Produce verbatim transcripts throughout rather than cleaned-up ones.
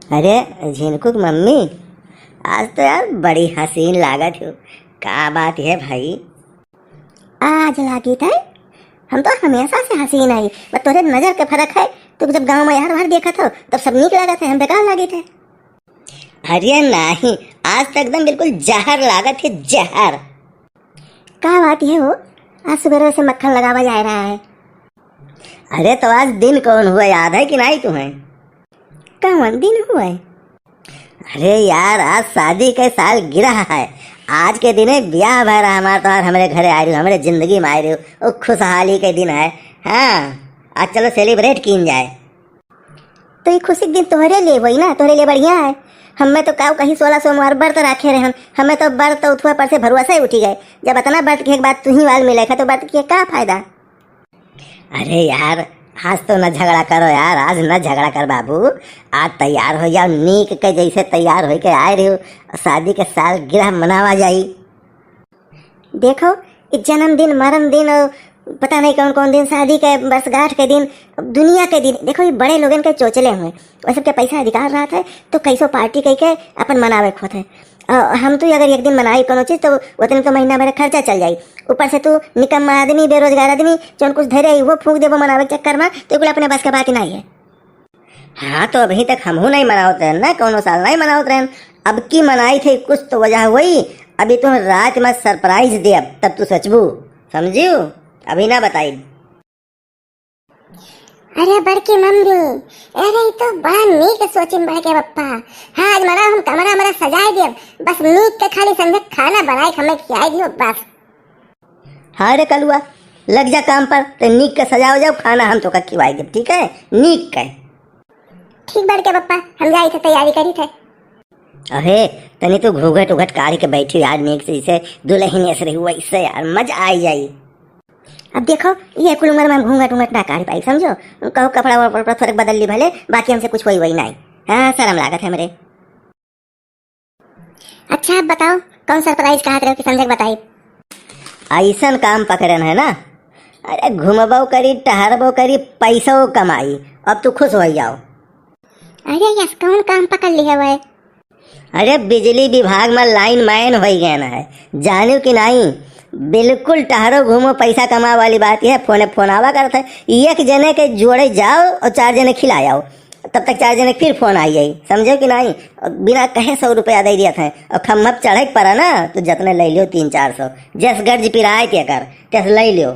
अरे झिनकू की मम्मी, आज तो यार बड़ी हसीन लागत हो, का बात है भाई? आज लागित है? हम तो हमेशा से हसीन आई, बस तोरे नजर के फर्क है। तू जब गाँव में यार वार देखत हो तब सब नीक लागत है, हम बेकार लागित है। अरे नहीं, आज तो एकदम बिल्कुल जहर लागत है, जहर। का बात है हो, आज सुबह से मक्खन लगावा जा रहा है? अरे तो आज दिन कौन हुआ, याद है कि नहीं तुम्हें? कौन दिन हुआ है? अरे यार, आज शादी के सालगिरह है। आज के दिने ब्याह भय रहा हमार, तोहार हमरे घरे आए रही, हमरे जिंदगी में आए रही, वो खुशहाली के दिन है। हाँ, आज चलो celebrate कीन जाए। तो ये खुशी के दिन तोहरे लिए होई ना, तोहरे लिए बढ़िया है। हमें तो काऊ कहीं सोलह सोमवार व्रत रखे रहन, हमें तो व्रत उठुआ पर से भरोसा ही उठी गए। जब इतना व्रत के बाद तू ही वाल मिले खा, तो व्रत के का फायदा? अरे यार, आज तो न झगड़ा करो यार, आज न झगड़ा कर बाबू। आज तैयार हो जाओ, नीक के जैसे तैयार होई के आए रहो, शादी के सालगिरह मनावा जाई। देखो, ई जन्मदिन, मरण दिन और पता नहीं कौन कौन दिन, शादी के वर्षगांठ के दिन, दुनिया के दिन, देखो, ये बड़े लोगन के चोचले हुए, वो सबके पैसा अधिकार रहत है, तो कैसो party कई के अपन मनावे के होत है। और हम तो अगर एक दिन मनाई कोनो चीज, तो उतने तो महीना भर खर्चा चल जाई। ऊपर से तू निकम्मा आदमी, बेरोजगार आदमी, जौन कुछ धरे आई, वो फूंक देबो मनावे के चक्कर में, तो कुल अपने बस के बात नहीं है। हाँ, तो अभी तक हमहू नहीं मनावत रहन ना, कौनो साल नहीं मनावत रहन। अब की मनाई थे, कुछ तो वजह हुई। अभी तुम रात में surprise देब, तब तू सोचबू, समझियो? अभी ना बताई। अरे बड़की मम्मी, अरे ई तो बड़ा नीक सोचिन बड़के पप्पा। हाँ, आज मना हम कमरा मरा सजाए देब, बस नीक के खाली संझा खाना बनाए के हमें खियाए दियो बस। हाँ रे कलुआ, लग जा काम पर, ते नीक के सजाओ जाओ, खाना हम तोका खिवाई देब, ठीक है? नीक के। ठीक बड़के पप्पा, हम जाई थे तैयारी करी थे। अहे, तनी तू घूंघट उघट काढ़ के बैठी यार, नीक से इसे दुल्हन ऐसे रही वैसे यार, मजा आई जाई। अब देखो, ये कुल उम्र में हम घूंघट उघट ना काढ़ पाई, समझो? कहो कपड़ा वपड़ा थोड़ा बदल ली भले, बाकी हमसे कुछ वही वही नहीं। हाँ, शर्म लागत है हमरे। अच्छा, अब बताओ, कौन surprise कहत रहो कि संजय के बताई? ऐसन काम पकड़न है ना, अरे घूमबो करी, टहरबो करी, पैसो कमाई, अब तू खुश हो जाओ। अरे यस, कौन काम पकड़ लिया हुआ है? अरे बिजली विभाग में lineman हो गए ना है, जानियो कि नहीं? बिल्कुल टहरो घूमो, पैसा कमा वाली बात है। फोने फोन आवा करत है, एक जने के जोड़े जाओ और चार जने खिला आओ। तब तक चार जने फिर फोन आई जाई, समझो कि नहीं? और बिना कहे सौ रुपया दे दिया था। और खम्भा पे चढ़े के पड़ा ना, तो जतने ले लियो तीन चार सौ, जस गर्ज पिराए के कर, तस ले लियो।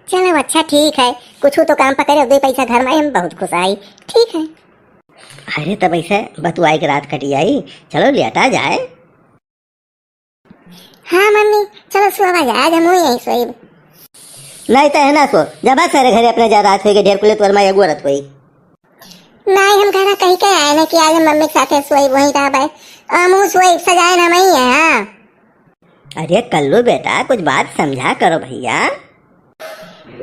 चलो अच्छा ठीक है, कुछ तो काम पकड़े, दो पैसा घर में आई, हम बहुत खुश आई। ठीक है। अरे तब ऐसे बतुआई के रात कटी आई, चलो लेटा जाए। हाँ मम्मी, चलो सोवा जाए, आज हम यहीं सोइब। नहीं तो है ना सो, जा भाग सारे घरे अपने, जा रात होई के ढेर कुले तोर माई अगुअरत होई। नहीं, हम घरा कही के आए ना कि आज हम मम्मी के साथे सोइब, वहीं रहबे। हम सोइब, सजाए ना वहीं है। हाँ। अरे कल्लू बेटा, कुछ बात समझा करो भैया।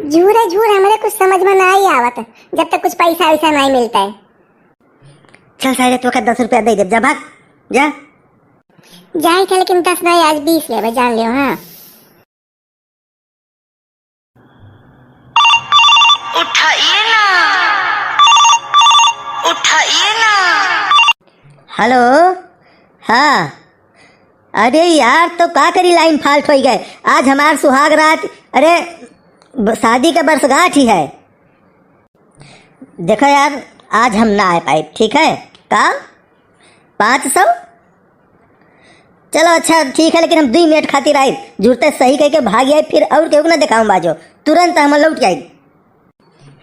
झूरे झूर हमरे कुछ समझ में नहीं आवत, जब तक कुछ पैसा वैसा नहीं मिलता है। चल सारे, तोके दस रुपया दे देब, जा भाग, जा। जाए थे, लेकिन दस नहीं, आज बीस लेबे, जान लियो। हाँ। उठाइए ना, उठाइए ना। हेलो, हाँ। अरे यार, तो का करी, line fault होई गए। आज हमार सुहाग रात, अरे, ब-, शादी का वर्षगांठ ही है। देखो यार, आज हम ना आ पाए, ठीक है? का? पाँच सौ? चलो अच्छा ठीक है, लेकिन हम दुई मिनट खातिर आए, जुरते सही कह के भाग आए, फिर और केहू के ना देखाऊं बाजो, तुरंत हम लौट आए।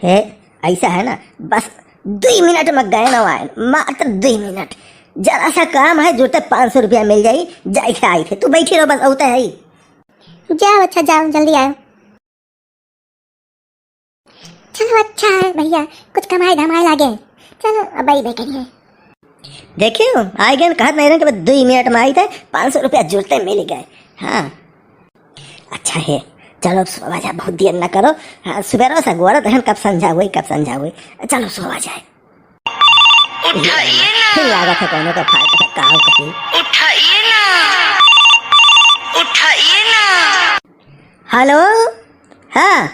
हे, ऐसा है ना, बस दुई मिनट में गए ना आए, मात्र दुई मिनट, जरा सा काम है, जुरते पाँच सौ रुपया मिल जाई, जाए थे आई थे, तू बैठी रहो बस, औते है। जाओ अच्छा, जाओ, जल्दी आयो। चलो अच्छा है भैया, कुछ कमाए धमाए लागे। चलो अब भाई देखेंगे। देखियो, आए गए, कहत नहीं रहे कि बस दुई मिनट में आई थे, पाँच सौ रुपया जुरते मिल गए। हाँ, अच्छा है, चलो अब सोवा जा, बहुत देर ना करो। हाँ, सुबेरो से गोरत रहन, कब संझा हुई, कब संझा हुई। चलो सोवा जाए। उठाइए ना। फिर लागत है कोनो के फायदा, का कही। उठाइए ना, उठाइए ना। हेलो, हाँ,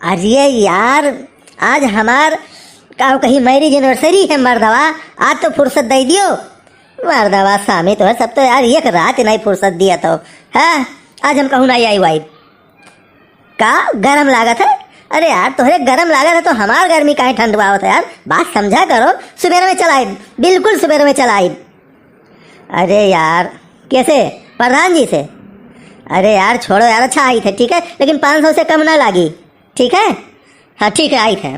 अरे यार, आज हमार का कही, marriage anniversary है मर्दवा, आज तो फुर्सत दइ दियो। मर्दवा सामी तो है, सब तो यार एक रात नहीं फुर्सत दिया तो, हाँ, आज हम कहूँ नहीं आई वाई। का गरम लागत है? अरे यार, तोहरे गरम लागत है तो हमार गर्मी काहे ठंडवावत है यार? बात समझा करो। सुबेरे में चल आइब, बिल्कुल सुबेरे में चल आइब। अरे यार, कैसे? प्रधान जी से? अरे यार, छोड़ो यार, अच्छा आइत है, ठीक है, लेकिन पाँच सौ से कम ना लागी, ठीक है? हाँ, ठीक है, आइत है।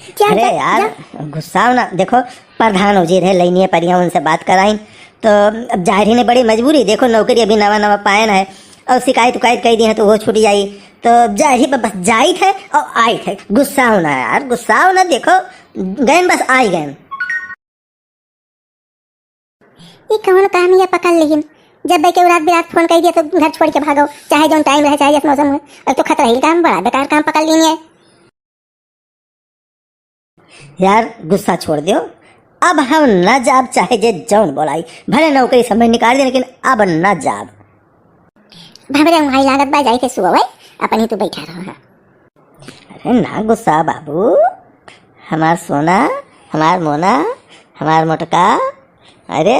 जा, अरे जा, यार, जा। गुस्साओ ना। देखो, प्रधान उजी रहे, लइनिए परिया, उनसे बात कराइन। तो अब जाहिर ही नहीं, बड़ी मजबूरी। देखो, नौकरी अभी नवा नवा पायन है और शिकायत उकायत कह दी है तो वो छूट जाई। तो जाहिर ही बस जाइत है और आइत है। गुस्साओ ना यार, गुस्साओ ना। देखो, गयन बस आई गयन। ई कौन काम ये पकड़ लिहिन? जब बे के रात बिरात फोन कर दिया तो घर छोड़ के भागो, चाहे जौन टाइम रहे, चाहे जस मौसम हो। अब तो खतरा ही काम, बड़ा बेकार काम पकड़ लीन है। यार, गुस्सा छोड़ दियो। अब हम न जाब, चाहे जे जौन बोलाई, भले नौकरी समय निकाल दे, लेकिन अब न जाब। अब हमरे वहाँ लागत बा, जाई के सुबह भाई, अपन ही तू बैठा रहो। हाँ। अरे ना गुस्सा बाबू, हमार सोना, हमार मोना, हमार मोटका। अरे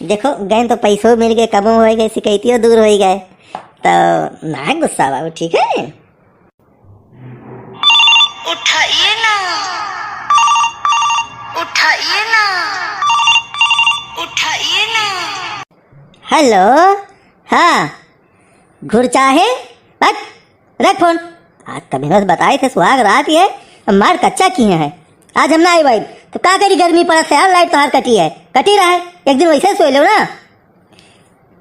देखो, गए तो पैसो मिल गए, कमो हो गए, शिकायतियों दूर हो गए, तो ना गुस्सा बाबू, ठीक है? उठाइए ना, उठाइए ना, उठाइए ना। हेलो, हाँ, घुरचाहे, हट, रख फोन। आज तभी बस बताए थे सुहाग रात ये, मार कच्चा किए हैं। आज हम ना आई भाई, तो का करी, गर्मी पड़त है यार, लाइट तोहार कटी है, कटी रहा है, एक दिन वैसे सोई लो ना।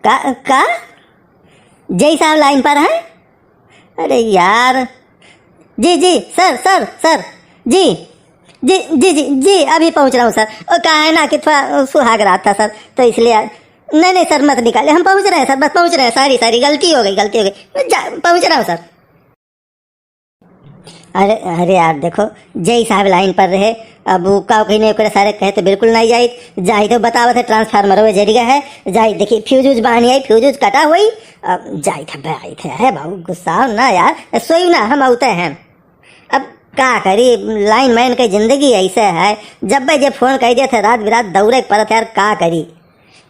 का, का? जय साहब लाइन पर है? अरे यार, जी, जी, सर, सर, सर, जी, जी, जी, जी, जी, अभी पहुँच रहा हूँ सर। वो क्या है ना कि थोड़ा सुहाग रात था सर, तो इसलिए आ-, नहीं, नहीं सर, मत निकाले, हम पहुँच रहे हैं सर, बस पहुँच रहे हैं, सॉरी, सॉरी, गलती हो गई, गलती हो गई, मैं जा-, पहुँच रहा हूँ सर। अरे, अरे यार, देखो, जय साहब लाइन पर रहे, अब वो का कहीं नहीं, ओकरे सारे कहे तो बिल्कुल नहीं जाइत, जाइत तो बतावत है, ट्रांसफार्मर वो जरिया है, जाइत देखी, फ्यूज उज बानी आई, फ्यूज उज कटा हुई, अब जाइत है, जाइत है, है बाबू, गुस्सा ना यार, सोई ना, हम आते हैं। अब का करी, लाइन मैन के जिंदगी ऐसे है, जब भाई जे फोन कह देते रात बिरात दौड़े के पड़त है यार, का करी,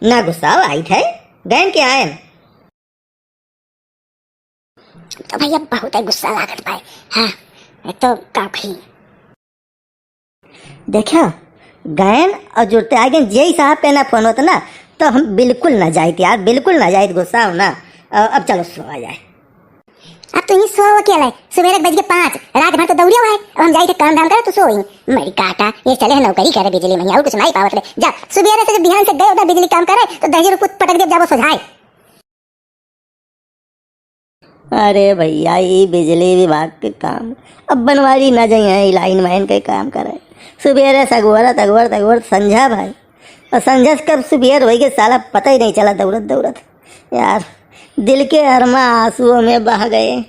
ना गुस्सा आइत है, गैन के आए। तो भैया बहुत ही गुस्सा लागत बा। हाँ, एक तो का कही। देखो, गैन और जुड़ते आ गए, जय साहब पे ना फोन होता ना, तो हम बिल्कुल ना जाइत यार, बिल्कुल ना जाइत, गुस्सा हो ना। अ-, अब चलो सोआ जाए। अब तो यहीं सोओ अकेले, सुबेरे के बज के पाँच, रात भर तो दौड़ियो है, अब हम जाइत काम धाम करे, तू सो ही। मरी काटा, ये चले है नौकरी करे बिजली में, और कुछ नहीं पावत रे। जा, सुबेरे से जब बिहान से गए उधर बिजली काम करे, तो दहिजर कुछ पटक दे, जाबो सोझाए। अरे भैया, ई बिजली विभाग के काम, अब बनवारी ना जाइए, ई लाइन मैन के काम करे। सुबेरे से अगोरत, अगोरत, अगोरत संझा भाई, और संझा से कब सुबेर होई के साला पता ही नहीं चला, दौड़त, दौड़त। यार, दिल के अरमा आंसुओं में बह गए।